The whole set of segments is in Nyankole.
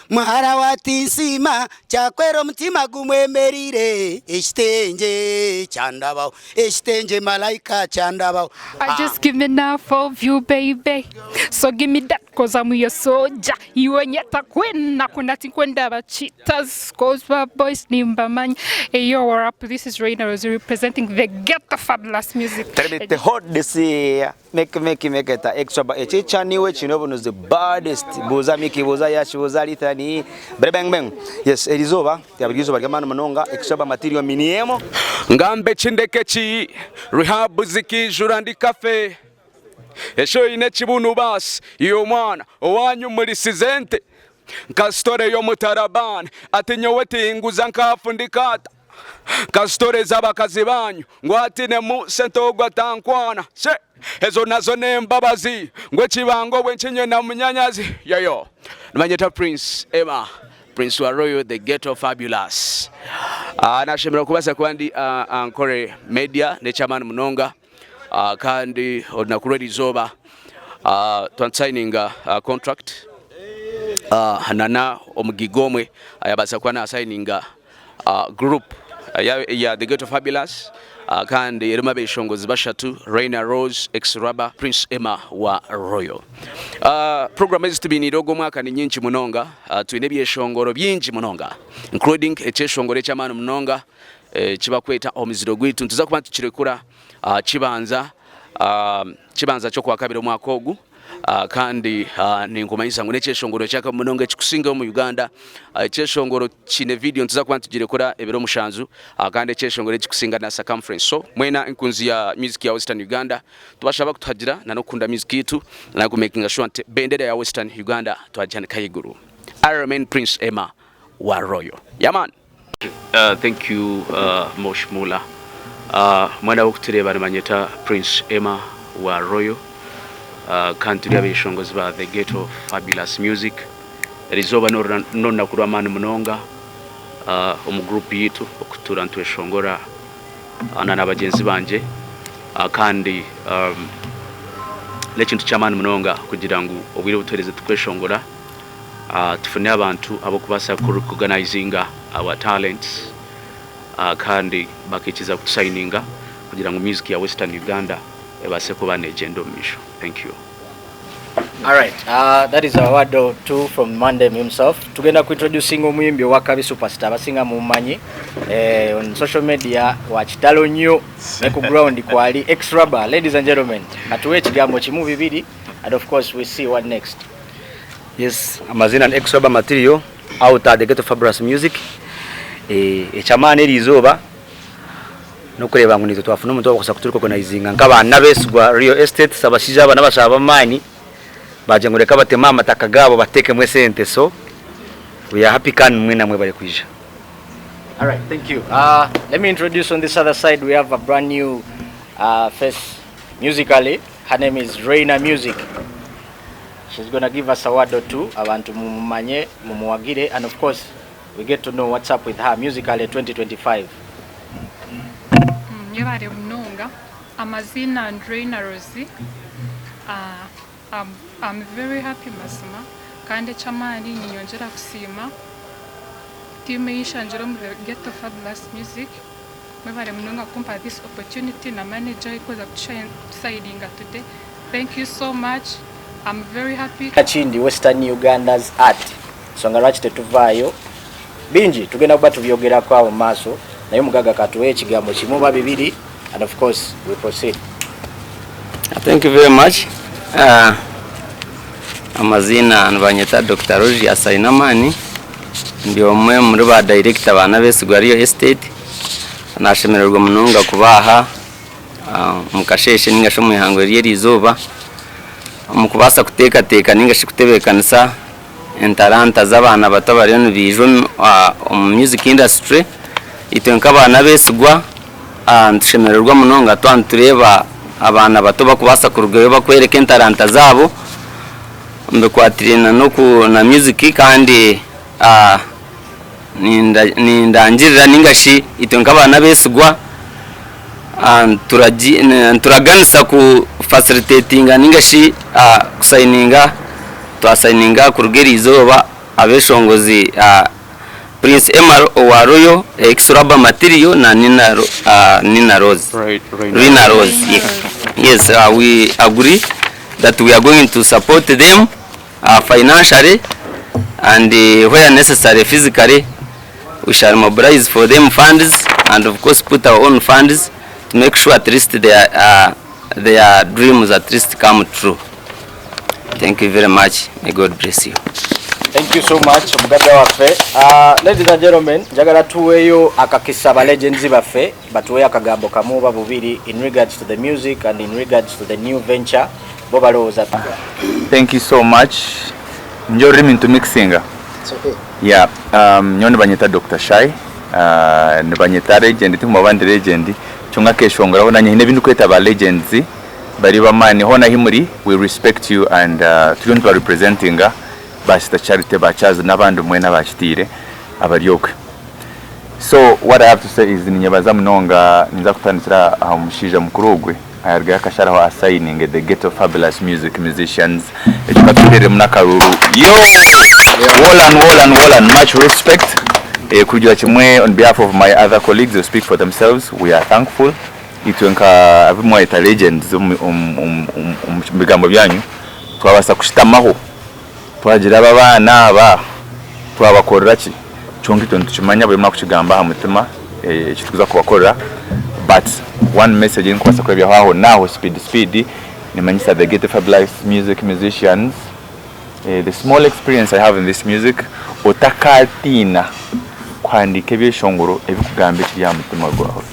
Muhara wa Tinsiima kyakwera omutima gumwemereire ekitengye kyandabaho ekitengye malaika kyandabaho. I just give enough of you baby So give me that cause I'm your soldier Iwe nyeta queen Nakunda tinkwenda ba cheaters Cause ba boys nimbamanya Hey yo what up this is Reina Rosie representing the ghetto fabulous music Terebete hot this year. Make make make eta extra ba echi chaniwe chino buno the baddest buza Mickey buza Yash buza Lithani bere bang bang yes erizoba ya buri izoba ry'amani munonga extra ba material miniemo. Ngambe ki ndeke ki Rehab zikiijura ndi cafe Eshi oine ekibunu baasi Iwe omwana owanyu murisize ente Nka story y'omutarabani Ati nyowe tinguza nkafu ndi kata Nka story z'abakazi banyu Ngu atinemu sente ogwo atankwana She ezo nazo n'embabazi Ngu ekibango obwe nkinywe na munyanyazi Yoyo Nibanyeta Prince Emma Prince wa Royal the Ghetto Fabulous Ah, nashemererwa kubaasa kuba ndi ah, Ankore Media n'eky'amaani munonga Ah, kandi orunaku rw'erizooba ah, twansayininga ah, contract ah, nana omugiga omwe ayabaasa kuba nasayininga Group ya The Ghetto Fabulous kandi erimu abeshongozi bashatu, Reina Rose, Ex Rubber, Prince Emma wa Royal. Program ezi tubiniire ogu omwaka ni nyingi munonga, twine ebyeshongoro bingi munonga including ekyeshongoro eky'amaani munonga eki bakweta Omuziro Gwaitu. Nituza kuba nitukirekura kibanza kibanza ky'okwakabiri omwaka ogu. Kandi ninkumanyisa ngu n'ekyeshongoro eky'akabi munonga ekirikusingayo omu Uganda. Ekyeshongoro kiine vidiyo nituza kuba nitugirekura ebiro mushanju kandi ekyeshongoro ekirikusinga na circumference. So mwena enkunzi ya music ya Western Uganda tubashaba kutuhagira na n'okukunda music yaitu na kumakinga sure nti bendera ya Western Uganda twagihanika ahaiguru. I remain Prince Emma wa Royal. Yeah man! Thank you Mosh Mula. Mwena abarikutureeba nibanyeta Prince Emma wa Royal kandi turi abeshongozi ba The Ghetto Fabulous Music. Erizooba n'orunaku rw'amaani munonga omu group yaitu okutuura nitweshongora na bagyenzi bangye kandi n'ekintu ky'amaani munonga kugira ngu obwire obu tuheereze turikweshongora Tufune abantu ab'okubaasa ku recognizinga our talents kandi bakaikiriza kutusayininga kugira ngu music ya Western Uganda ebaase kuba negyenda omu maisho. Thank you. Alright, that is our word or two from Mandem himself. Tugenda ku introducing omuyimbi owa Kabi Superstar abasinga mumumanyi eh, on social media wa kitalo nnyo ne ku ground kwali ex rubber. Ladies and gentlemen, atuwe ekigambo kimu bibiri and of course we see what next. Yes, amazina ni Ex-Rubber Material out at the Ghetto Fabulous Music. Eh, eky'amaani eri izooba n'okureeba ngu naitwe twafuna omuntu owakubaasa kuturecognizinga nk'abaana abeesigwa Real Estates, abashaija aba n'abashaija b'amaani baagira ngu reka bateme aha mataka gaabo bateekemu esente so we are happy kandi mwena mwebare kwija. All right, thank you. Let me introduce on this other side we have a brand new face musically. Her name is Reina Music. She's gonna give us a word or two abantu mumumanye mumuwagire and of course we get to know what's up with her musically 2025. Mwebare munonga. Amaziina ndi Reina Rosie. I'm very happy mazima kandi eky'amaani ninyongyera kusiima tiimu ei nshangire omu The Ghetto Fabulous Music. Mwebare munonga kumpa this opportunity na manager orikuza kutusayininga today. Thank you so much am very happy. Kakindi Western Uganda's art nsonga lwaki tetuvaayo bingi tugenda kuba tubyogerako awo mumaaso naye omugagga katuwe ekigambo kimu oba bibiri and of course we proceed. Thank you very much. Uh, amaziina nibanyeta Dr. Rogius Ainamani ndi omwe muri ba director ba Nabesigwa Real Estate nashemererwa munonga kuba aha omu kasheeshe ninga shi omu ihangwe ry'eri izooba omu kubaasa kuteekateeka ninga shi kutebeekanisa entaranta z'abaana bato abariyo nibaija omu music industry. Itwe nk'abaana abeesigwa nitushemererwa munonga twaba nitureeba abaana bato barikubaasa kurugayo barikworeka entaranta zaabo omu bikwatiraine na music kandi Nindangirira ninga shi itwe nk'abaana abeesigwa nituraganisa ku facilitatinga ninga shi kusayininga, twasayininga kuruga eriizooba. abeshongozi Prince Emma owa Royal, Ex Rubber Material na Nina Nina Rose. Rina Rose. Yes, we agree that we are going to support them financially and where necessary physically we shall mobilize for them funds and of course put our own funds to make sure at least their, their dreams at least come true. Thank you very much. May God bless you. Thank you so much omugagga waffe. Uh, ladies and gentlemen, njagala tuweeyo akakisa ba legends baffe batuweeyo akagambo kamu oba bubiri in regards to the music and in regards to the new venture bo balowooza. Thank you so much. Nje orurimi nitumixinga. Yeah, um, nyowe nibanyeta Doctor Shy. Uh, nibanyeta legend tinkumuba ndi legend kyonka akeshongora nanye hiine ebindikweta ba legends Bari b'amaani hoona ahi muri we respect you and turiyo nituba representinga ba sister Charity ba Charles n'abandi mwena abakitiire abari okwe. So what I have to say is ninyebaza munonga ninza kutandikira aha mushaija mukuru ogwe ayarugayo akasharaho asayininge the Ghetto Fabulous Music Musicians ekyo katutereremu n'akaruuru yoo Wolan Wolan Wolan much respect kurugira kimwe on behalf of my other colleagues they speak for themselves we are thankful. Itwe nka abu mwayeta legends omu bigambo byanyu, twabaasa kushutamaho twagira aba abaana aba twabakorera ki? Kyonka itwe nitukimanya buri omwe arikukigamba aha mutima eki turikuza kubakorera but one message ei ndikubaasa kureebyaho aho naaho speed speed nimanyisa the Ghetto Fabulous Music Musicians the small experience I have in this music otakaatiina kuhandiika ebyeshongoro ebirikugamba ekiri aha mutima gwawe.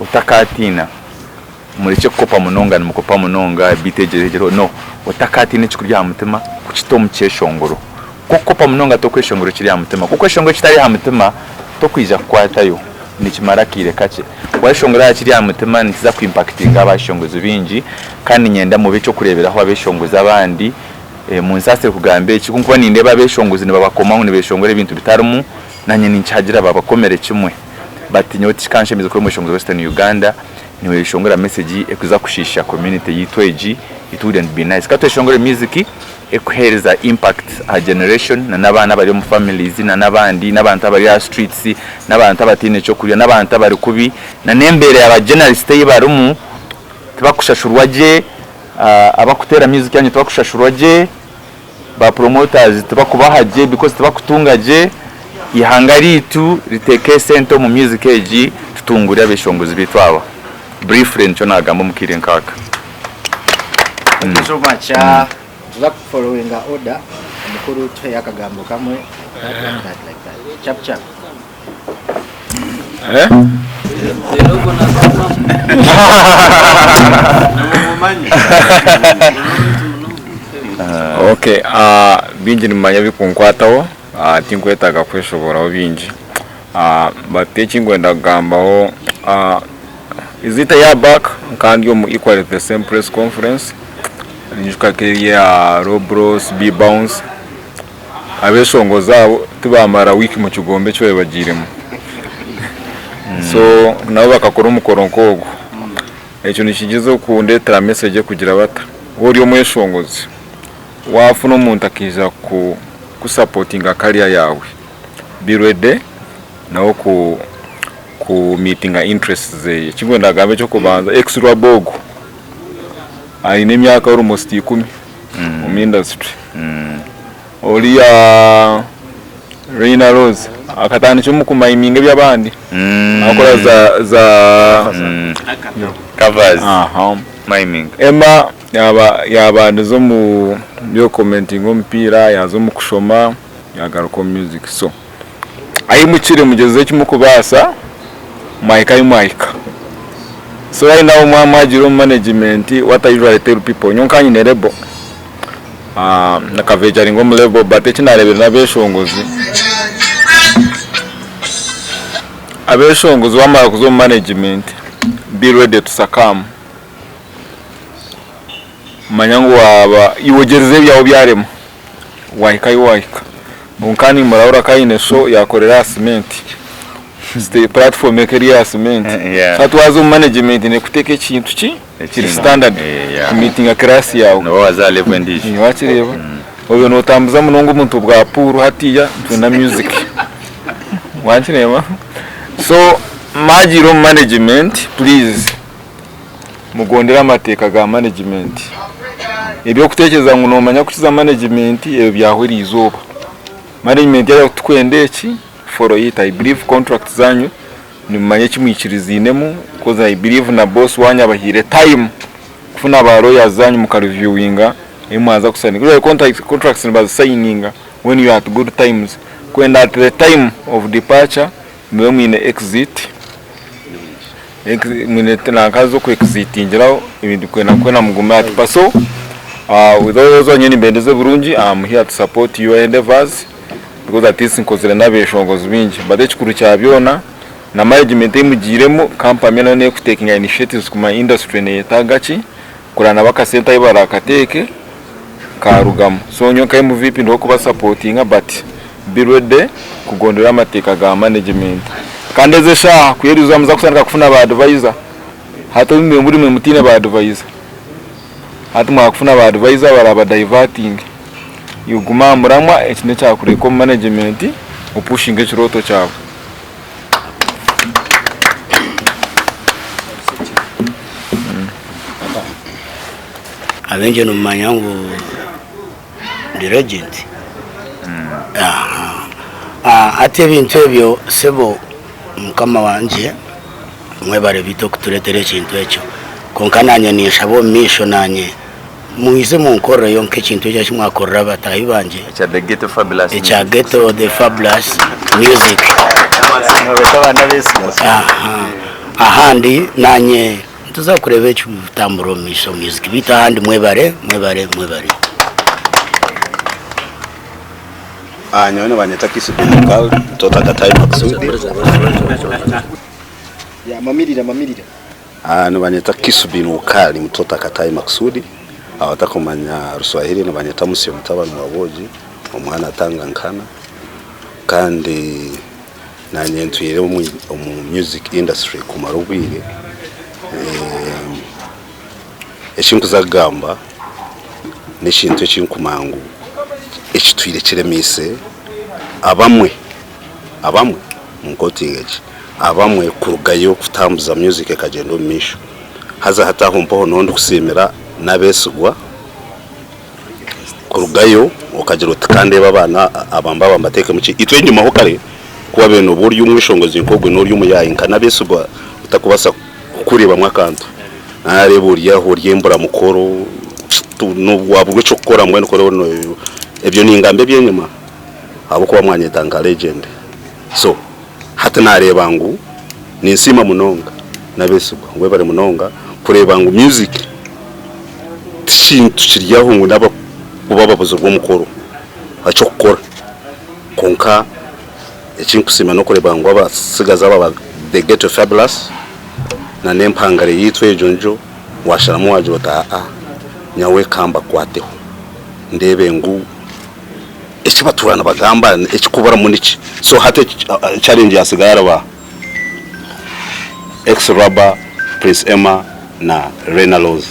Otakaatiina. Murekye kukopa munonga nimukopa munonga beat egyereho egyereho no. Otakaatiina ekikuri aha mutima kukita omu kyeshongoro. Ku okukopa munonga tokweshongora ekiri aha mutima. Ku okweshongora ekitari aha mutima tokwija kukwatayo. Nikimara akaire kakye. Wayeshongora aha kiri aha mutima nikiza ku impactinga abashongozi baingi kandi niinyenda mube eky'okureeberaho abeshongozi abandi. Munsaasire kugamba eki, ku nkuba nindeeba abeshongozi nibabakoma ngu nibeshongora ebintu bitarimu, Nanye ninkihagira babakomere kimwe but nyowe tikikanshemeza kuba omweshongozi wa western Uganda niweshongora message ekuza kushiisha community yitu egi it wouldn't be nice katweshongore music ekuhereza impact aha generation na nabaana abari omu families na nabandi nabantu abari aha streets nabantu abataine kyokurya nabantu abari kubi na nembeera ya ba journalist eyi barimu tibakushashurwa gye abakuteera music yanyu tibakushashurwa gye. Ba promoters tibakubaha gye because tibakutunga gye, eihanga ryaitu riteeke esente omu music egi tutungure abeshongozi baitu aba. Briefly nikyo nagamba omu kaire nkaaka. Thank you so much. Uh, tuza kufollowinga order omukuru tuheyo akagambo kamwe like that, like that, like that. Chap chap. Eh? Okay, ah, bingi nimumanya ebikunkwataho ah, tinkwetaaga kweshoboraho bingi Ah, but eki nkwenda kugambaho ah, is it a year back nkaba ndi omu equally the same press conference ninyijuka nk'eri eya Robros, B-bounce Abeshongozi abo tibamara wiiki mu kigombe eki baabaire bagiiremu. So nabo bakakora omukoro nk'ogwo. Ekyo nikigyezaho kundetera message ekugira bata, waaba ori omweshongozi, waafuna omuntu akaija kukusapotinga career yaawe, be ready nawe ku ku meetinga interests zeye. Eki ndikwenda kugamba eky'okubanza, ex Rwabogo aine emyaka almost ikumi omu industry. Oriya Reina Rose akatandikira omu kumayiminga eby'abandi akakora za za Covers. Aha. Miming. Emma yaba yabandiza omu by'okukomentinga omupiira yaaza omu kushoma yagaruka omu music so ahi mukiri mugyezeho eki mukubaasa mwahika ahi mwahika so right now mwaba mwagiire omu management what I usually tell people nyowe nka nyine label Nakavejaringa omu level but eki nareebire n'abeshongozi, abeshongozi wamara kuza omu management be ready to succumb. Manya ngu waaba iwe ogyerize ebyawe byarema wahika ahi wahika. Nka nimurahura ku aine show yakorera aha cement. Platform eka eri aha cement. Yeah. So hati waaza omu management nekuteeka ekintu ki kiri standard Eh, yeah. kumiitinga class yaawe. Nooba waaza aha level endiijo. Wakireeba? Obaire notambuza munonga obuntu bwa pool hatiya nitwenda music. Wakireeba? So mwagiire omu management please mugondere amateeka ga management. Eby'okutekyereza ngu nomanya kukiza management ebyo byahwa eriizooba. Management yaaba erikutukwenda eki, follow it. I believe contract zanyu nimumanya eki mwikiriziinemu coz I believe na boss wanyu abahaire time kufuna ba lawyers zanyu muka reviewinga ebi mwaza kusayininga. Usually contracts, contracts nibazisayininga when you are at good times kwenda at the time of departure mube mwine exit mwine nanka z'oku exitingiraho ebintu kwenda kwena mugume at par so uh, with all those nyowe nimbendeza ebirungi I'm here to support your endeavors because at least nkozire n'abeshongozi baingi but ekikuru kya byona na management ei mugiiremu kampamya nayo n'ekutekinga initiatives kumanya industry neyetaaga ki kureba nabo akasente ahu barakateeke karugamu so nyowe nka MVP ndiho kubasapotinga but be ready kugondera amateeka ga management kandi ezi eshaaha ku eriizooba muza kutandika kufuna ba advisor hati obu imwe muri mutaine ba advisor hati mwakufuna ba advisor baraba diverting iwe guma aha muramwa eki nekyakureka omu management opushinge ekirooto kyawe. Abaingi nimumanya ngu ndi legend. Hati ebintu ebyo sebo mukama wangye mwebare beitu okutureetera ekintu ekyo. Kwonka naanye ninshaba omu maisho naanye mwije munkorereyo nk'ekintu ekyo eki mwakorera bataahi bangye Ekya The Ghetto Fabulous ekya Music. Ghetto The Fabulous Music. Ahandi naanye Nituza kureeba ekikutambura omu maisho music beitu ahandi mwebare mwebare mwebare. Nyowe nibanyeta Kisi Bimugal, mtoto Akatai Maksudi. Ya mamirira mamirira. Nibanyeta Kisu bin Ukali mtoto Akatai Maksudi. Abatakumanya Ruswahili nibanyeta Musyo mutabani wa Bwogi, omwana atanga nkana. Kandi Nanye ntwire omu music industry kumara obwire, ekinkuza kugamba n'ekintu ekinkumanya ngu ekitwire kiremiise abamwe, abamwe nkotinge gye, abamwe kurugayo kutambuza music ekagyenda omu maisho haza hati aho mpaho niho ndikusiimira n'abeesigwa. Kurugayo okagira oti ka ndeebe abaana aba mba mbateekemu ki? Itwe enyimaho kare ku waabaire nooba ori omweshongozi nk'ogwe n'ori omuyaayi nka n'abeesigwa otarikubaasa kukureebamu akantu. Naareeba ori aho ori emburamukoro waaburwa eky'okukora mbwenu kora ebyo ningamba eby'enyima ahabw'okuba mwanyeta nka legend. So hati naareeba ngu ninsiima munonga n'abeesigwa ngu webare munonga kureeba ngu music Tikintu kiri aho ngu n'abakuba babuzirwe omukoro eky'okukora kwonka eki nkusiima n'okureeba ngu abatsigazi aba ba The Ghetto Fabulous na n'empangare yaitu egyo ngyo washaramu wagira oti aa nyowe kambakwateho ndeebe ngu eki batuura nibagamba ekikuburamu niki so hati challenge yasigara araba Ex Rubber, Prince Emma na Rena Rose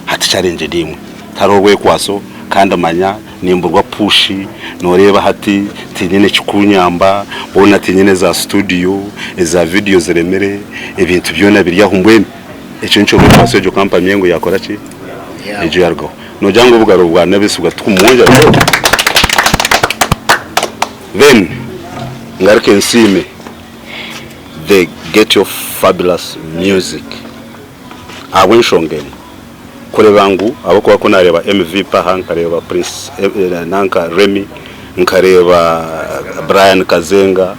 hati challenge eri emwe tihariho rwekwaso kandi manya nimburwa push noreeba hati tinyine ekikunyamba boona tinyine za studio eza video ziremire ebintu byona biri aho mbwenu ekyo nikyo rwekwaso egyo kampamye ngu yakora ki egyo yarugaho nogira ngu obugaro bwa Nabesigwa tikumwongyera then ngaruke nsiime The Ghetto Fabulous Music ahabw'enshonga emwe, kureeba ngu ahabw'okuba ku naareeba MVP aha, nkareeba Prince nanka Remmy, nkareeba Brian Kazenga,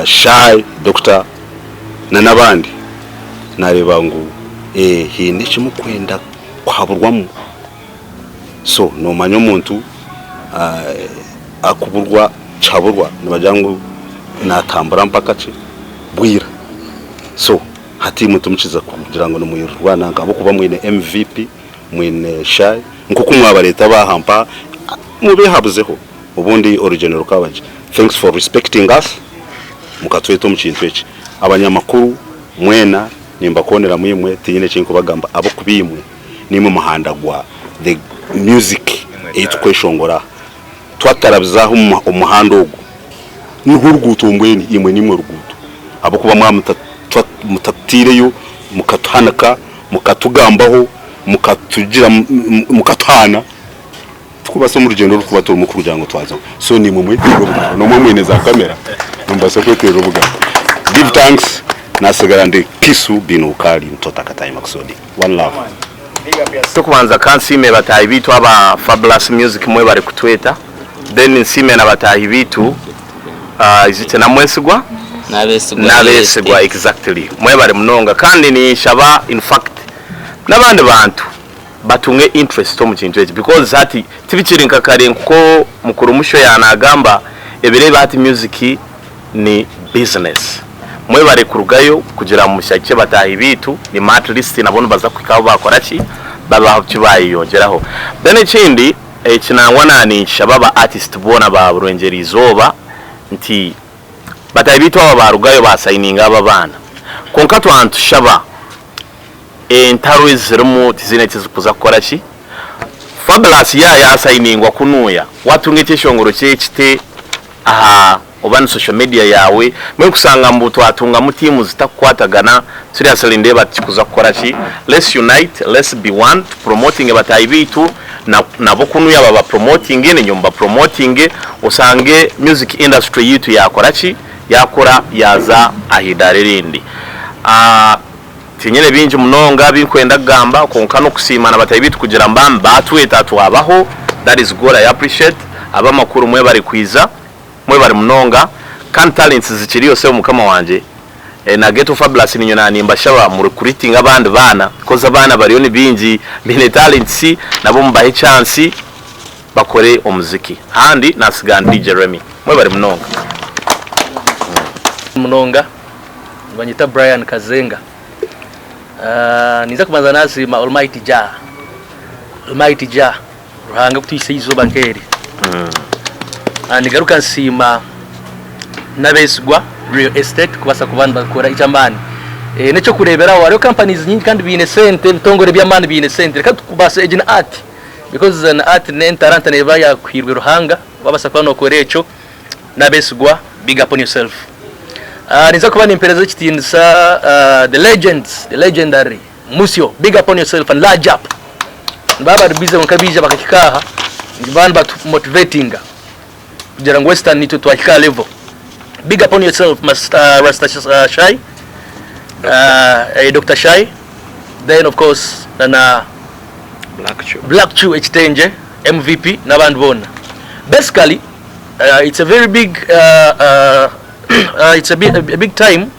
Shy Doctor na n'abandi, naareeba ngu haine eki mukwenda kuhaburwamu. So noomanya omuntu akuburwa kihaburwa nibagira ngu naatambura mpaka ki? Bwira. So hati imwe timukiza kugira ngu nimwirwana ahabw'okuba mwine MVP, mwine Shy, nk'oku mwabareeta baaha mpa, mubeehabuzeho obundi orugyendo rukaba gye. Thanks for respecting us mukatweta omu kintu eki. Abanyamakuru mwena nimbakooneramu imwe tinyine eki nkubagamba ahabw'okuba imwe. Nimwe muhanda gwa the music. Ei tukweshongora aha. Twatarabiza aha omu muhanda ogu, nirwo ruguuto mbwenu, imwe niimwe ruguuto. Ahabw'okuba mwaba mutatutaireyo, mukatuhanika, mukatugambaho, mukatugira, mukatuhaana, tikubaasa omu rugyendo oru turikuba turimu kugira ngu twazaho. So niimwe mweteerera obugabo. N'omwe mwine za kamera, nimubaasa kweteerera obugabo. Give thanks, naatsigara ndi Kisu Binu Ukali Mtoto Akatai Makusudi. One love. Eky'okubanza ka nsiime bataahi baitu aba Fabulous Music mwebare kutweta, then nsiime na bataahi baitu is it Namwesigwa? N'abesigwa exactly mwebare munonga kandi ninshaba in fact n'abandi bantu batunge interest omu kintu eki because hati tibikiri nka kare nko mukuru Musho yanagamba ebiro ebi hati music ni business. Mwebare kurugayo kugira ngu mushagikye bataahi baitu, ni at least nabo nibaza kuhika ahu baakora ki, babe ahu bayeyongyeraho. Then ekindi eki nangwa naaninkishaba aba artist boona ba Burwengyera Izooba nti bataahi baitu aba baarugayo baasayininga aba abaana kwonka twaba nitushaba entaro ezirimu tiziine eki zirikuza kukora ki, Fabulous yaaba yaasayiningwa kunuuya waatunga ekyeshongoro kye kite aha oba ni social media yaawe mbwenu kushanga mbu twatungamu tiimu zitakukwatagana seriously ndeeba tikikuza kukora ki let's unite let's be one tu promotinge bataahi baitu na nabo kunuya baba promotinge nainye muba promotinge osange music industry yaitu yaakora ki yaakura yaaza aha idaara erindi Tinyine bingi munonga ebinkwenda kugamba kwonka n'okusiima na bataahi baitu kugira ngu baatweta twabaho that is good I appreciate Ab'amakuru mwebare kwiza mwebare munonga kandi talents zikiriyo sebo mukama wangye na Ghetto Fabulous ninyowe naba nimbashaba mu recruitinge abandi baana coz abaana bariyo ni baingi baine talents nabo mubahe chance bakore omuziki ahandi nasiga ndi DJ Remmy mwebare munonga. Munonga. Nibanyeta Brian Kazenga. Ninza kubanza nasiima Almighty Jah, Almighty Jah Ruhanga kutuhitsya eizooba nk'eri. Nigaruka nsiima n'abeesigwa Real Estate kubaasa kuba nibakora eky'amaani. N'eky'okureeberaho hariho companies nyingi kandi biine sente, ebitongore by'amaani biine sente. Reka tukubaasa egi ni art because ni art n'entaranta neeba yaakuhairwe Ruhanga waabaasa kuba nookora ekyo. N'abesigwa big up on yourself. Ninza kuba nimpereza ekitiinisa the legends, the legendary Musyo big up on yourself and large up. Nibaba bari busy kwonka baija bakahika aha nibaba nibatu motivatinga kugira ngu western nitwe twahika aha level. Big up on yourself Master Rasta Shai, Doctor Shai then of course na na Black Chew Ekitengye MVP n'abandi boona. Basically It's a very big it's a big time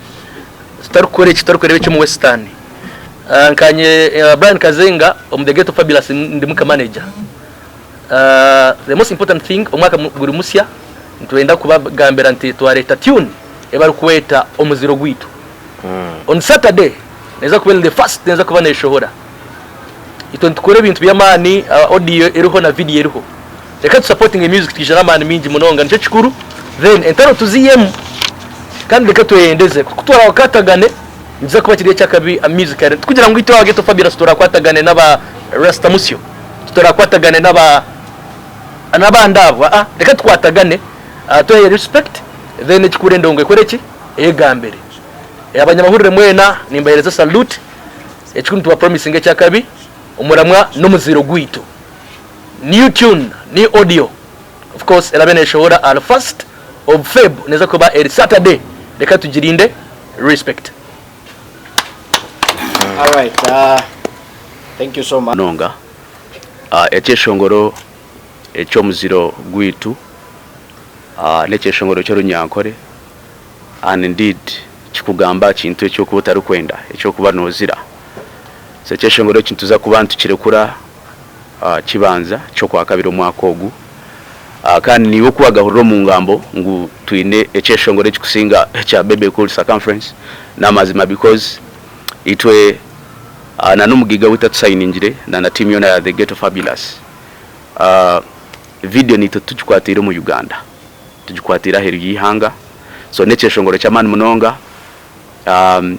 tutarikukora eki tutarikureeba eky'omu western. Nkanye Brian Kazenga omu The Ghetto Fabulous ndimu nka manager. The most important thing omwaka guri musya nitwenda kubagambira nti twareeta tune ei barikweta omuziro gwaitu. On Saturday neeza kuba eri the first neeza kuba neshohora. Itwe nitukora ebintu by'amaani audio eriho na video eriho. Reka tu supportinge music twije n'amaani mingi munonga nikyo kikuru then entaro tuzihemu kandi reka tweyendeze ku turakwatagane nikiza kuba kiri eky'akabi musically tikugira ngu itwe aba Ghetto Fabulous turakwatagane n'aba Rasta Musyo titurakwatagane n'aba n'abandi abo aa reka tukwatagane tuhe respect then ekikuru endongo ekore ki eyegambire. Abanyamahurire mwena nimbahereza salute ekikuru nituba promisinga eky'akabi omuramwa n'omuziiro gwaitu. New tune, new audio of course erabe neshohora ahari first of Feb neza kuba eri Saturday reka tugirinde respect. Alright, uh, thank you so much. Munonga. Ekyeshongoro eky'omuziro gwaitu n'ekyeshongoro ky'orunyankore and indeed kikugamba aha kintu eki orikuba otarikwenda, eki orikuba noozira. So ekyeshongoro eki nituza kuba nitukirekura Kibanza ky'Okwakabiri omwaka ogu. Kandi naiwe ku wagahurira omu ngambo ngu twine ekyeshongoro ekikusinga ekya Bebe Cool Circumference, n'amazima because itwe na n'omugaiga waitu atusayiningire na na tiimu yoona ya The Ghetto Fabulous. Vidiyo naitwe titugikwatiire omu Uganda, tugikwatiire aheeru y'eihanga. So n'ekyeshongoro ky'amaani munonga.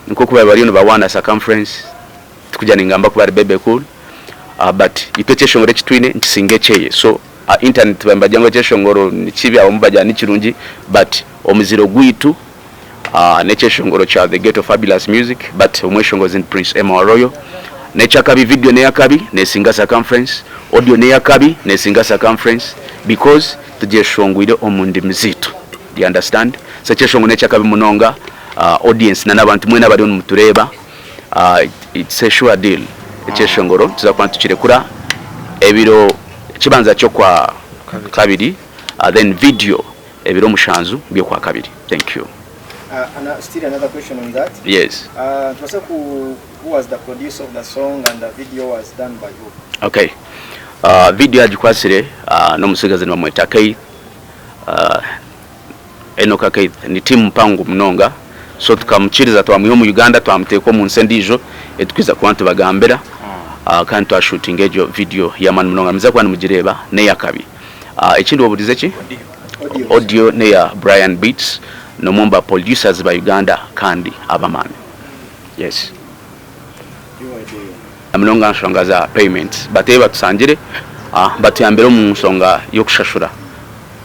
Nk'oku baabaire bariyo nibawaana Circumference, tikugira ningamba ku bari Bebe Cool. But itwe ekyeshongoro eki twine nikisinga ekyeye so aha internet baba nibagira ngu ekyeshongoro nikibi abamwe bagira nikirungi but omuziro gwaitu n'ekyeshongoro kya The Ghetto Fabulous Music but omweshongozi ni Prince Emma wa Royal n'ekyakabi video n'eyakabi nesinga circumference audio n'eyakabi nesinga circumference because tugyeshongwire omu ndimi zaitu do you understand so ekyeshongoro n'ekyakabi munonga audience na n'abantu mwena abariyo nimutureeba It's a sure deal ekyeshongoro nituza kuba nitukirekura ebiro ekibanza ky'okwa kabiri then video ebiro mushanju by'okwakabiri thank you. And still another question on that. Yes. Nitubaasa ku who was the producer of the song and the video was done by who? Okay. Video agikwasire n'omutsigazi nibamweta Keith. Enoka Keith ni team mpango munonga so tukamukiriza twamwiha omu Uganda twamuteeka omu nsi endiijo etukwiza kuba nitubagambira kandi twa shootinga egyo video y'amaani munonga nimuza kuba nimugireeba n'eyakabi. Ekindi waburize ki? Audio n'eya Brian Beats n'omwe omu ba producers ba Uganda kandi ab'amaani. Yes. Namunonga aha nshonga za payments bateebe batusangire batuyambire omu nshonga y'okushashura.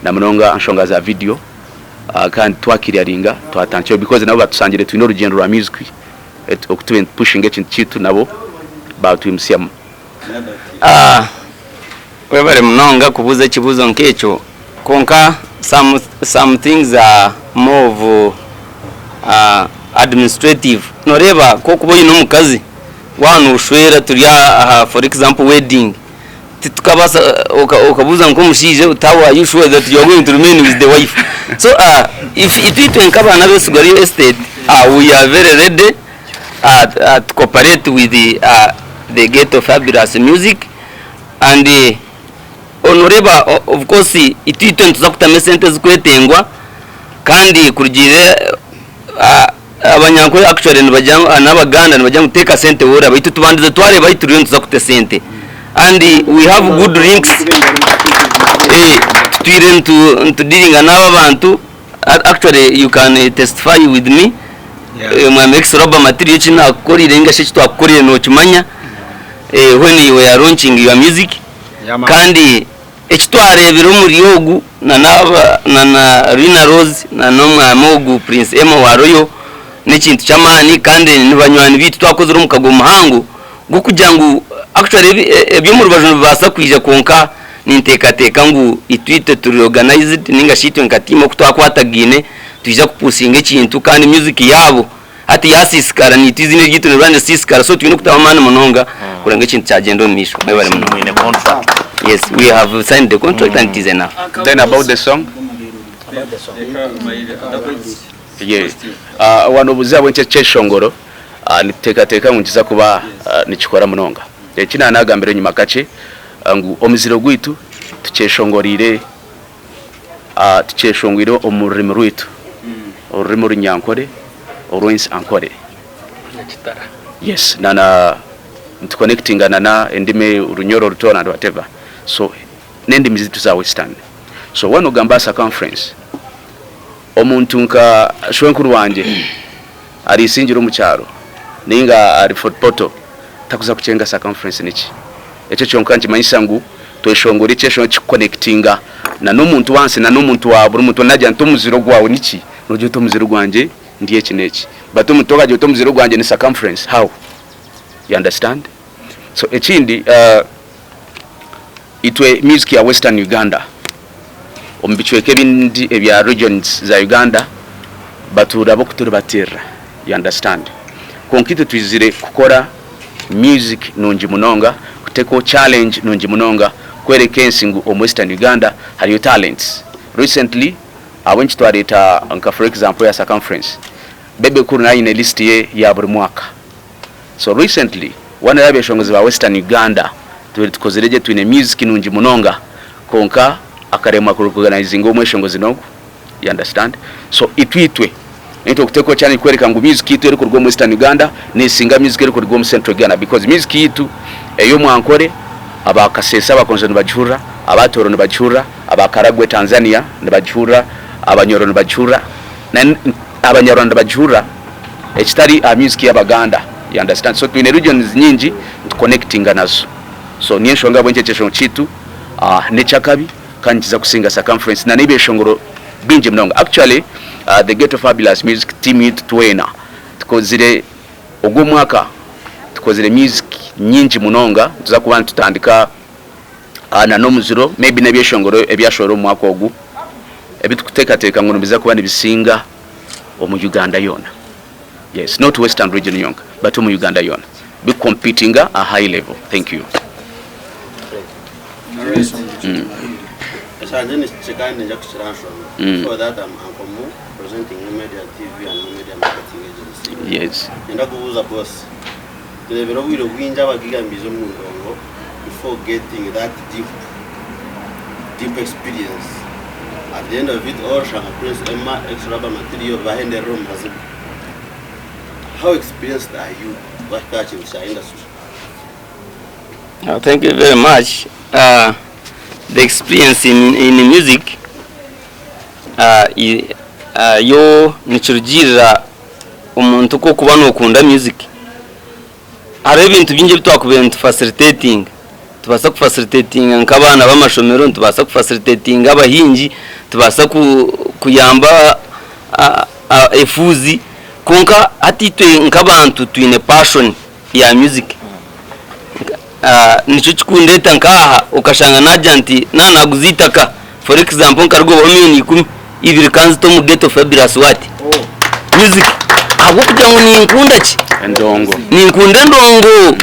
Na munonga aha nshonga za video kandi twakiriyaringa twatandikiraho because nabo batusangire twine orugyendo rwa music oku turiyo nitupushinga ekintu kyaitu nabo batwimutsyamu. Webare munonga kubuuza ekibuuzo nk'ekyo kwonka some some things are more of administrative. Noreeba ku orikuba oine omukazi waaba noshwera turi aha for example wedding. Titukabaasa okabuuza nk'omushaija oti how are you sure that you are going to remain with the wife? So if itwe nk'abaana b'Esigwa Real Estate we are very ready to cooperate with the Ghetto Fabulous Music and noreeba of course itwe nituza kutamu esente ezirikwetengwa kandi kurugiirira Abanyankore actually nibagira ngu n'abaganda nibagira ngu teeka sente woraba itwe tubandize twareeba ahi turiyo nituza kuta esente and we have good links eh, tutwire nitu nitudealinga n'aba abantu actually you can testify with me eh, mwami ex Roba material eki nakukorire ninga shi eki twakukorire nokimanya eh, when you were launching your music kandi Eki twareebire omuri ogu na na Rina Rose na n'omwami ogu Prince Emma wa Royal n'ekintu ky'amaani kandi ni banywani baitu twakozire omukago muhango gw'okugira ngu actually eby'omu rubaju nibibaasa kwija kwonka ninteekateeka ngu itwe itwe turi organized ninga shi itwe nka tiimu oku twakwatagaine twija kupusinga ekintu kandi music yaabo Hati yasiisikara, naitwe eiziina eryaitu niriba nirisiisikara, so twine kutaho amaani munonga kureba ngu ekintu kyagyenda omu maisho. Mwebare munonga. Mwine contract. Yes, we have signed the contract and it is enough. Then about the song? Yeah. Uh, wano obuzibu ahabw'enki ekyeshongoro uh, nituteekateeka ngu nikiza kuba uh, nikikora munonga. Eki naanagambire enyima kakye uh, ngu omuziro gwaitu tukyeshongoriire Tukyeshongwire omu rurimi rwaitu, orurimi orunyankore, orw'ensi Ankore. Yes, na na nituconnectinga na na endimi Orunyoro, Orutooro and whatever. So n'endimi zaitu za Western. So waaba nogamba aha circumference, omuntu nka shwenkuru wangye ari Isingiro omu kyaro ninga ari Fort Portal takuza kukyenga circumference niki. Ekyo kyonka nikimanyisa ngu tweshongore ekyeshongoro ekikukonectinga na n'omuntu w'ahansi na n'omuntu wa buri muntu nagira nti omuziro gwawe niki? Nogira oti omuziro gwangye ndi eki n'eki. But omuntu okagira oti omuziro gwangye ni circumference how? You understand? So ekindi itwe music ya western Uganda omu bicweka ebindi ebya regions za Uganda batuura b'okuturibatirira you understand? Kwonka itwe twizire kukora Music nungi munonga, kutekaho challenge nungi munonga kwereka ensi ngu omu western Uganda hariyo talents. Recently ahabw'enki twareeta nka for example eya circumference, Bebe Cool nawe aine list ye ya buri mwaka. So recently one y'abeshongozi ba western Uganda tubaire tukozire gye twine music nungi munonga kwonka akaremwa ku recognizinga omweshongozi n'ogu. You understand? So itwe itwe nitwe okuteekaho challenge kworeka ngu music yitu erikuruga omu Western Uganda nesinga music erikuruga omu Central Uganda because music yitu ey'omu Ankore aba Kasese abakonzo nibagihurira, aba Tooro nibagihurira, aba Karagwe Tanzania nibagihurira, Abanyoro nibagihurira na Abanyarwanda nibagihurira ekitari aha music y'Abaganda. You understand? So twine regions nyingi nituconnectinga nazo. So niyo enshonga ahabw'enki ekyeshongoro kyaitu n'eky'akabi kandi nikiza kusinga circumference na n'ebyeshongoro bingi munonga. Actually the Ghetto Fabulous Music team yaitu twena tukozire ogu omwaka tukozire music nyingi munonga nituza kuba nitutandika na n'omuziro maybe n'ebyeshongoro ebyashohora omu mwaka ogu ebi tukuteekateeka ngu nibiza kuba nibisinga omu Uganda yoona. Yes, not Western region yonka but omu Uganda yoona bi competinga a high level. Thank you. Ekyangye nikikye kandi ninja kukira nshonga. Before that I'm Uncle Mo presenting New Media TV and New Media Marketing Agency. Yes. Niinyenda kubuuza boss, tureebire obwire bwingi abagaiga nibaija omu ndongo before getting that deep deep experience at the end of it all oshanga Prince Emma, Ex Rubber Material bahenderera omu maziga. How experienced are you wahika aha kintu kya industry? Uh, thank you very much. Uh, the experience in, in music uh, i, uh, yo nikirugiirira omuntu ku okuba nokunda music. Hariho ebintu bingi ebi twakubaire nitu facilitatinga. Nitubaasa ku facilitatinga nk'abaana b'amashomero, nitubaasa ku facilitatinga abahingi, nitubaasa kuyamba efuuzi, kwonka hati itwe nk'abantu twine passion ya music. Nikyo kirikundeeta nk'aha okashanga naagira nti naaba naaguza eitaka for example nkarigobaho miriyoni ikumi, ibiri kanzite omu Ghetto Fabulous what? Music ahabw'okugira ngu ninkunda ki? Endongo. Ninkunda endongo.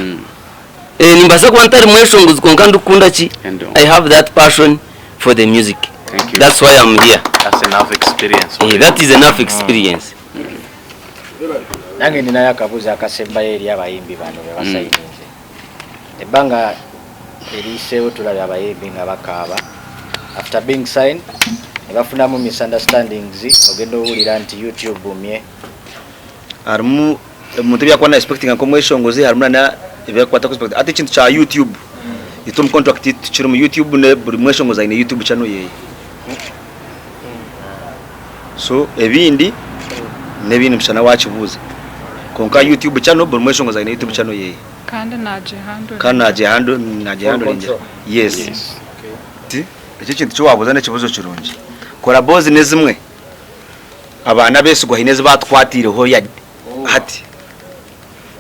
Nimbaasa kuba ntari mweshongozi kwonka ndikukunda ki? I have that passion for the music. Thank you. That's why I'm here. That's enough experience. That is enough experience. Nange ninayo akabuuzo akasembayo eri abayimbi bano be basayininze. Ebbanga eriyiseewo tulabye abayimbi nga bakaaba after being signed ne bafunamu misunderstandings ogenda owulira nti YouTube mye. Harimu omuntu ebi arikuba na expectinga nk'omweshongozi harimu na ebi arikuba atari ku expectinga. Hati ekintu kya YouTube, itwe omu contract yaitu tikirimu. YouTube buri mweshongozi aine YouTube channel yeye. So ebindi n'ebindi mushana wakibuuza. Kwonka YouTube channel buri mweshongozi aine YouTube channel yeye. Kandi nagihandlinga. Kandi nagihandlingira. Yes. Eki ekintu eki wabuuza n'ekibuuzo kirungi. Collabos n'ezimwe abaana abesigwa haine ezi batukwatiireho hati.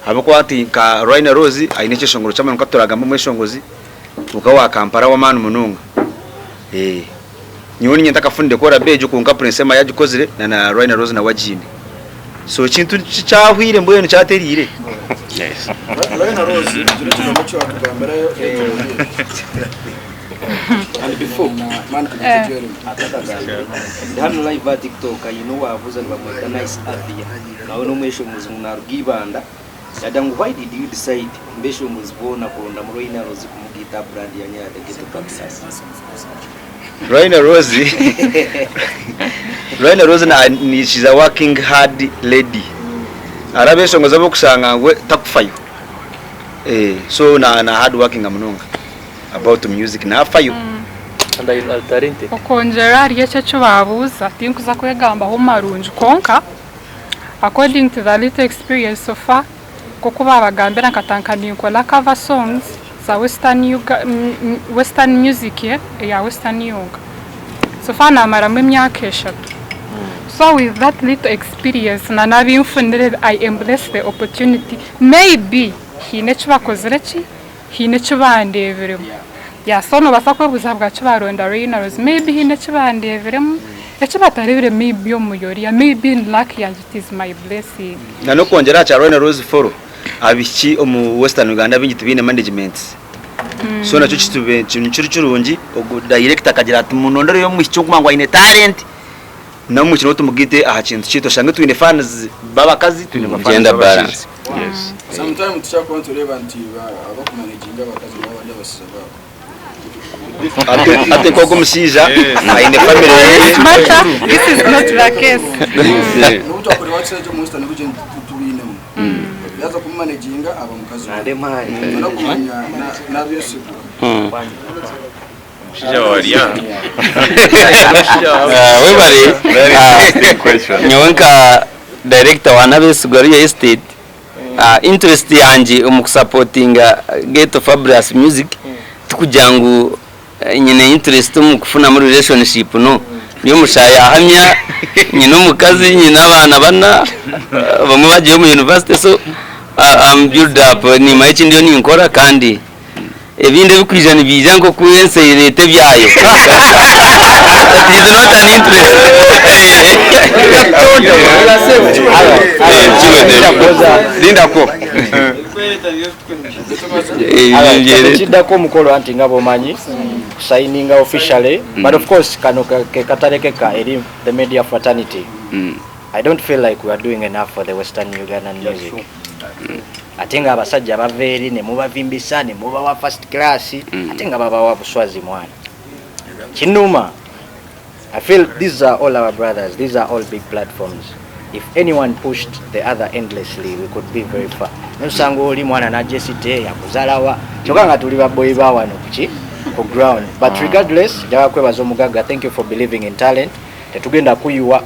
Ahabw'okuba hati nka Rhino Rose aine ekyeshongoro ky'amaani nka turagamba omweshongozi kwonka owa Kampala w'amaani munonga. Nyowe niinye ntakafunire collabo egyo kwonka Prince Emma yagikozire na na Rhino Rose nawe agiine. So ekintu kyahwire mbwenu kyateriire. Rhino Rose gira ekigambo eki watugambirayo And before Man Eh. Ndi hanu live aha TikTok haine owaabuuza nibamweta Nice Avia nawe n'omweshongozi ngu naaruga Ibanda yaagira ngu why did you decide omu beeshongozi boona kurondamu Rhino Rose kumugaita aha brand yanyu eya The Ghetto Fabulous? Rhino Rose Rhino Rose na ni she's a working hard lady. Hariho abeshongozi abokushanga ngu takufayo. Eh, so na na hard working munonga about music nafayo. And I are talented. Okwongyerera ahari ekyo eki baabuuza, tinkuza kwegambaho marungi kwonka according to the little experience so far, nk'oku baabagambira nkatandika ninkora cover songs za western Uga western music eya western yonka. So far naamaramu emyaka eshatu. So with that little experience na n'abi nfunire I embrace the opportunity maybe haine eki bakozire ki? Haine eki bandeebiremu. Yeah so noobaasa kwebuuza ahabwaki baaronda Reynolds maybe haine eki bandeebiremu eki batareebire maybe omuri oriya maybe ni luck yangye it is my blessing. Na n'okwongyera aha kya Rhino Rose Foro, abaishiki omu Western Uganda abaingi tibaine managements. So nakyo kitube nikiri kirungi ogu director akagira ati munondereyo omwishiki orikumanya ngu aine talent n'omwishiki nawe tumugaite aha kintu kyaitu oshange twine fans b'abakazi twine ba fans Gender b'abashaija. balance. Yes. Sometime tukyakuba nitureeba nti abakumanaginga abakazi nibaba bari abashaija baabo. Ate ate nk'ogu omushaija aine family ye. Matter, this is not the case. N'obu twakureeba kishaija omu Western region tubiinemu. Yaaza kumumanaginga aba mukazi we. Nitwenda kumanya n'abeesigwa. Omushaija wawe ari aha. Webare. Very interesting question. Nyowe nka director wa Nabesigwa Real Estate, interest yangye omu kusapotinga Ghetto Fabulous Music Tikugira ngu nyine interest omu kufunamu relationship no. Ndi omushaayi ahamya, nyine omukazi, nyine abaana bana, bamwe bagiire omu university so am build up nimanya eki ndiyo ninkora kandi ebindi ebikwija nibiija nk'oku ensi ereeta ebyayo. It is not an interest. Lindako. Ekiddako omukolo anti nga bwomanyi kusayininga officially mm. but of course kano ke katalekeka eri the media fraternity mm. I don't feel like we are doing enough for the western Ugandan music mm. ate nga abasajja bava eri ne mubavimbisa ne mubawa first class mm. ate nga babawa buswazi mwana kinuma I feel these are all our brothers, these are all big platforms. If anyone pushed the other endlessly, we could be very far. Nosanga oli mwana na Jesse yakuzalawa. Kyokka nga tuli baboyi ba wano kuki ku ground. But ah. regardless, njagala kwebaza omugagga, thank you for believing in talent. Tetugenda kuyiwa.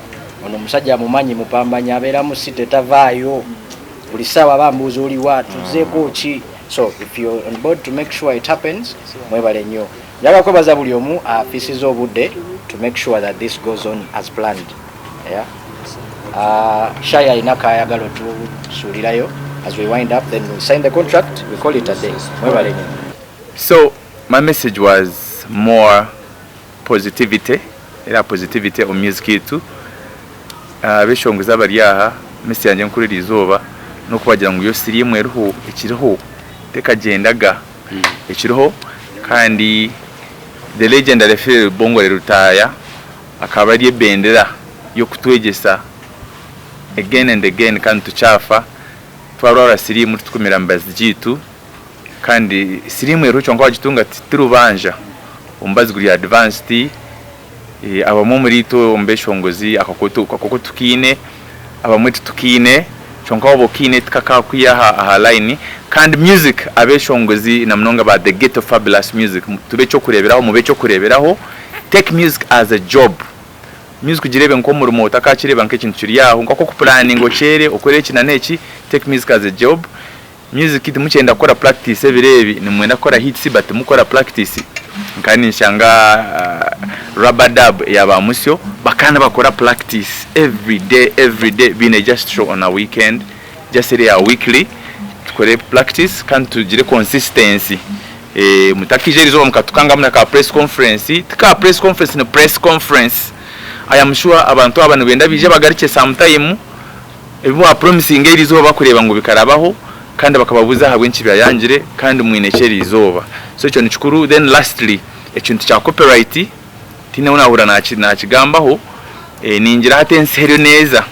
Ono omusajja amumanyi mupambanyi abeera mu city tavaayo. Buli ssaawa bambuuza oliwa, tuzeeko ki? So if you're on board to make sure it happens, mwebale nnyo. Njagala kwebaza buli omu afisiza obudde to make sure that this goes on as planned. Yeah. Uh, Shai alina kayagala otusuulirayo as we wind up then we sign the contract we call it a day. Mwebale nnyo. So my message was more positivity era positivity omu music yaitu. Abeshongozi abari aha message yangye enkuru erizooba nokubagira ngu yo siriimu eriho ekiriho tekagyendaga. Ekiriho kandi the legendary Phil Bongore Lutaaya akaba ari ebendera y'okutwegyesa again and again kandi tukyafa twarwara siriimu titukumira mibazi gyaitu kandi siriimu eriho kyonka wagitunga ti rubanja omubazi guri advanced Abamwe omuri itwe omu beshongozi akakooko tukaine, abamwe titukaine, kyonka waaba okaine tikakakwiha aha line. Kandi music abeshongozi na munonga ba The Ghetto Fabulous Music tube ekyokureberaho, mube ekyokureberaho, take music as a job. Music gireebe nk'omurimo otakakireeba nk'ekintu kiri aho nka oku okupulaninga okyere okore eki na n'eki, take music as a job. Music timukyenda kukora practice ebiro ebi nimwenda kukora hits but timukukora practice nkaba ninshanga rubber dub eya ba Musyo bakaba nibakora practice everyday everyday baine just show on a weekend just eri eya weekly tukore practice kandi tugire consistency mutakaija erizooba mukatukangamu na ka press conference ti ka press conference ni press conference I am sure abantu aba nibenda baije bagarukye sometime. Ebi mwapromisinga eri izooba kureeba ngu bikarabaho kandi bakababuuza ahabw'enki byayangire kandi mwine ki eri izooba. So ekyo nikikuru. Then lastly, ekintu kya copyright tihaine ou naahurira naakigambaho, ningira hati ensi eriyo neeza,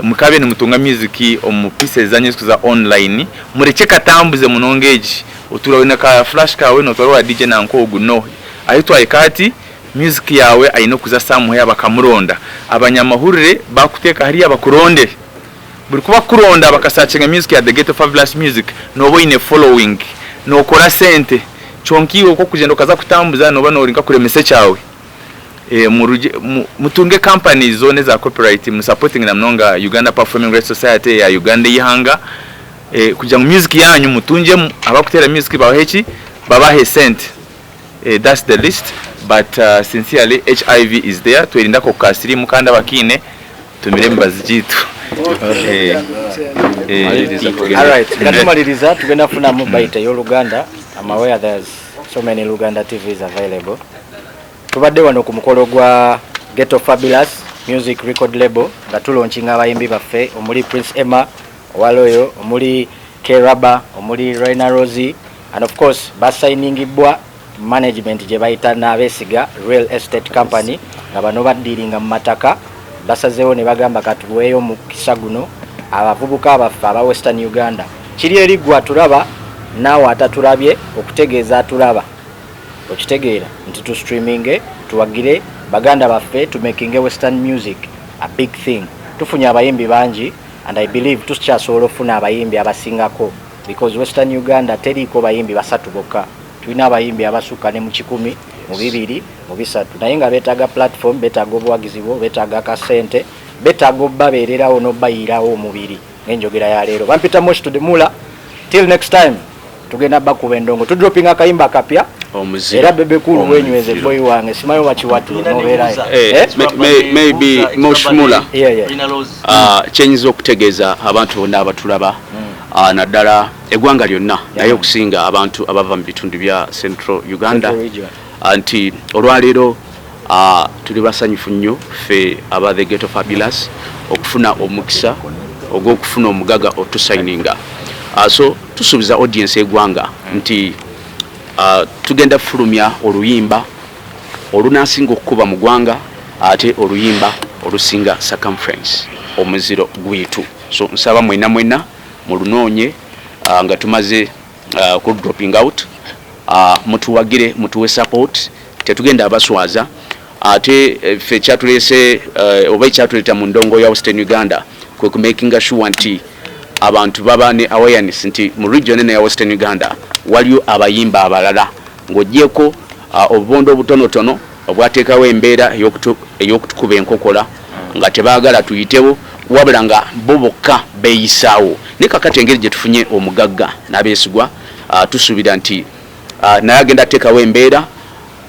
mukaabaire nimutunga music omu pieces zanyu ezirikuza online, murekye ekatambuze munonga egi, otuura oine ka flash kaawe nootwara owa DJ nanka ogu, no. Ahu twahika hati, Music yaawe aine okuza somewhere bakamuronda. Abanyamahurire bakuteeka hariya bakuronde. Buri ku bakukuronda bakasakinga music ya The Ghetto Fabulous Music nooba oine following, nookora sente. Kyonka iwe ku orikugyenda okaza kutambuza nooba noori nkakuremesa ekyawe. Murugye mutunge companies zoona eza copyright mu supportinge na munonga Uganda Performing Rights Society eya Uganda eyeihanga kugira ngu music yaanyu mutungyemu abakuteera music babahe ki? Babahe sente. That's the list but sincerely HIV is there twerinde ako ka sirimu kandi abakaine tumire emibazi gyaitu. Alright, nga tumaliriza tugenda kufunamu bite ey'Oluganda. I'm aware there's so many Luganda TVs available. Tubadde wano ku mukolo gwa Ghetto Fabulous Music Record Label nga tulonkinga abayimbi baffe omuli Prince Emma owa Loyal, omuli K Rubber, omuli Raina Rosie And of course basayiningibbwa management gyebayita Nabesiga Real Estate Company nga bano baddiringa mu mataka basazeewo ne bagamba katuweeyo omukisa guno abavubuka baffe aba Western Uganda kiri eri gwe atulaba naawe atatulabye okutegeeza atulaba okitegeera nti tu streaminge tuwagire baganda baffe tumakinge Western music a big thing tufunye abayimbi bangi and I believe tukyasobola okufuna abayimbi abasingako because western Uganda teriiko bayimbi basatu bokka tulina abayimbi abasukka ne mu kikumi mu bibiri mu bisatu naye nga betaaga platform betaaga obuwagizi bwo betaaga akasente betaaga obabeererawo n'obayiirawo omubiri ng'enjogera ya leero bampita Mosh to the Mula till next time. Tugenda bakuba endongo. Tudropinga akayimba akapya. Omuziro. Era Bebe Cool wenyweze boy wange simanyi oba kiwatule nobeerayo. Eh, maybe Moshmula. Yeah. Ah, kyenyinza okutegeeza abantu bonna abatulaba ah, naddala eggwanga lyonna naye okusinga abantu abava mu bitundu bya Central Uganda Central region. Ah, nti olwaleero ah, tuli basanyufu nnyo ffe aba The Ghetto Fabulous okufuna omukisa ogw'okufuna omugaga otusayininga. Ah, so tusuubiza audience y'eggwanga nti ah, tugenda kufulumya oluyimba olunasinga okukuba mu ggwanga ate oluyimba olusinga circumference omuziro gwitu. So nsaba mwena mwena mulunoonye ah, nga tumaze ku dropping out mutuwagire mutuwe support tetugenda abaswaza ate eh, ffe ekyatuleese eh, oba ekyatuleeta mu ndongo ya Western Uganda kwe ku makinga sure nti abantu baba ne awareness nti mu region eno ya Western Uganda waliyo abayimba abalala ng'ogyeko obubondo obutonotono obwateekawo embeera ey'okutukuba enkokola nga tebaagala tuyitewo wabula nga bo bokka beeyisaawo naye kakati engeri gye tufunye omugagga n'abeesigwa tusuubira nti naye agenda kuteekawo embeera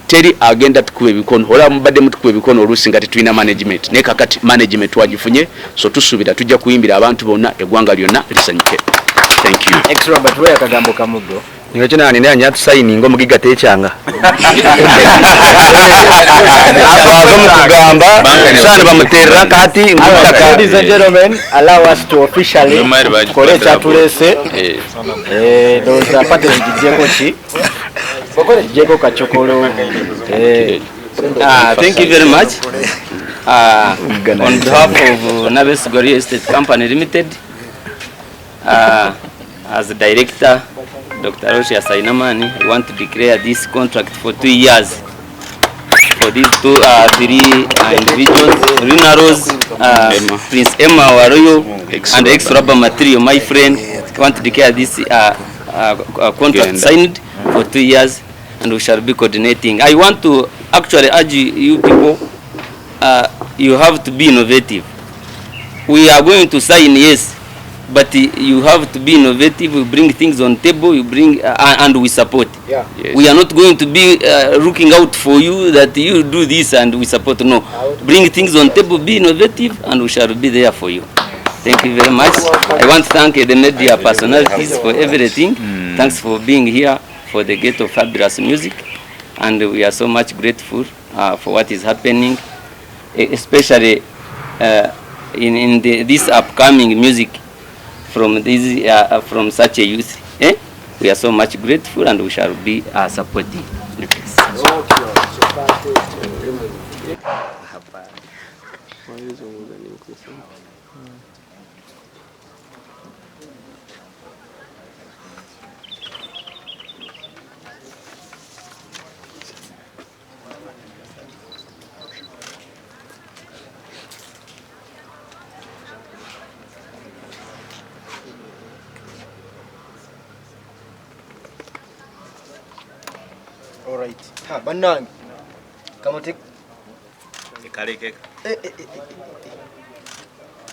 teri agenda tukuba ebikono olaba mubadde mutukuba ebikono oluusi nga tetulina management naye kakati management twagifunye so tusuubira tujja kuyimbira abantu bonna eggwanga lyonna lisanyuke. Thank you. Ex Robert wewe akagambo kamugo. Nyowe kyo nani nanya atusayininga omugiga tekyanga. Twaza omu kugamba saani bamuterera kati ngu Alright, itaka. ladies and gentlemen, allow us to officially tukole ekyatuleese. Eh, ndowooza party ngigyeko ki? Ngigyeko kacokolo. Eh. Ah, thank you very much. On behalf of Nabesigwa Real Estate Company Limited, as director, Dr. Roshi Ainamani, I want to declare this contract for 2 years for these two, three individuals, Rina Rose, Prince Emma Waroyo, and ex-Rabba Material, my friend. I want to declare this contract Genda. signed for 2 years, and we shall be coordinating. I want to actually urge you people, you have to be innovative. We are going to sign, yes, but you have to be innovative. We bring things on table, you bring, and we support. Yes. We are not going to be looking out for you that you do this and we support. No, bring things on table, be innovative, and we shall be there for you. Thank you very much. I want to thank the media personalities for everything. Thanks for being here for the Ghetto Fabulous Music, and we are so much grateful for what is happening, especially in this upcoming music from such a youth. We are so much grateful, and we shall be supporting. All right. Ha, bannange. Kamote. Ekalekeka. Eh, eh, eh, eh, eh.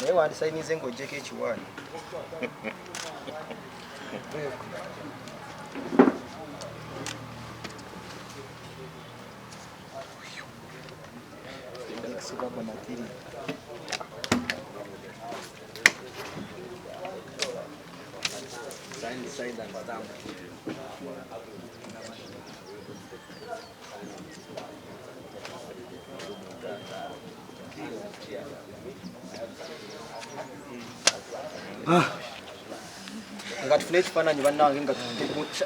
Naye wandisayinize ng'oggyeko ekiwaani. Signed, signed and stamped. Nga tufune ekifaananyi bannange nga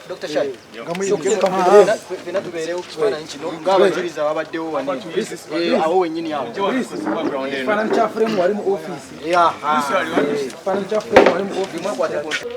Dr. Shai, ffenna tubeerewo ku kifaananyi kino ng'abajulizi ababaddewo wano. Awo wennyini awo. Ekifaananyi kya frame wali mu ofiisi. Yeah. Ekifaananyi kya frame wali mu ofiisi.